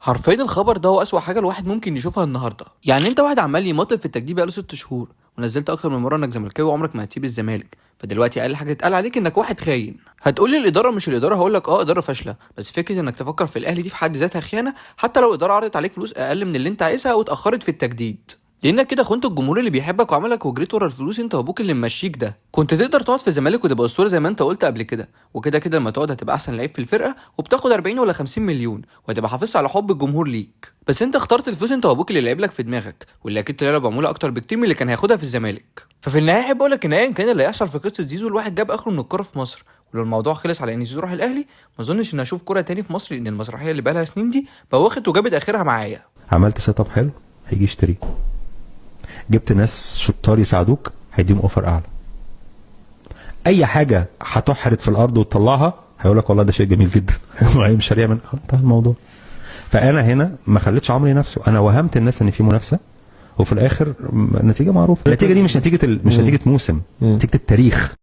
حرفيا الخبر ده هو اسوأ حاجة الواحد ممكن يشوفها النهارده. يعني انت واحد عمال يماطل في التجديد بقاله 6 شهور، ونزلت اكتر من مرة انك زملكاوي وعمرك ما هتسيب الزمالك، فدلوقتي اقل حاجة تتقال عليك انك واحد خاين. هتقول لي الادارة مش الاداره، هقول لك اه ادارة فاشله، بس فكرة انك تفكر في الاهلي دي في حد ذاتها خيانه، حتى لو الادارة عرضت عليك فلوس اقل من اللي انت عايزها واتاخرت في التجديد، لانك كده خنت الجمهور اللي بيحبك وعملك وجريت ورا الفلوس انت وابوك اللي ممشيك ده. كنت تقدر تقعد في الزمالك وتبقى اسطورة زي ما انت قلت قبل كده، وكده كده لما تقعد هتبقى احسن لعيب في الفرقة وبتاخد 40 ولا 50 مليون، وهتبقى حافظت على حب الجمهور ليك. بس انت اخترت الفلوس انت وابوك اللي لعب لك في دماغك، واللي اكيد طلع له بعموله اكتر بكتير من اللي كان هياخدها في الزمالك. ففي النهاية احب اقول لك ان ايا كان اللي هيحصل في قصة زيزو، الواحد جاب اخره من الكورة في مصر، ولو الموضوع خلص على ان زيزو راح الاهلي ما اظنش ان اشوف كورة تاني في مصر، لان المسرحية اللي بقالها سنين دي بوخت وجابت اخرها معايا. عملت setup حلو هيجي يشتري، جبت ناس شطار يساعدوك هيديهم offer اعلى. اي حاجة هتحرت في الارض وتطلعها هيقول لك والله ده شيء جميل جدا، مش هيعمل، انتهى الموضوع. فانا هنا ما خليتش عمرو نفسه، انا وهمت الناس ان في منافسه، وفي الاخر النتيجة معروفة. النتيجة دي مش نتيجة مش نتيجة موسم، نتيجة التاريخ.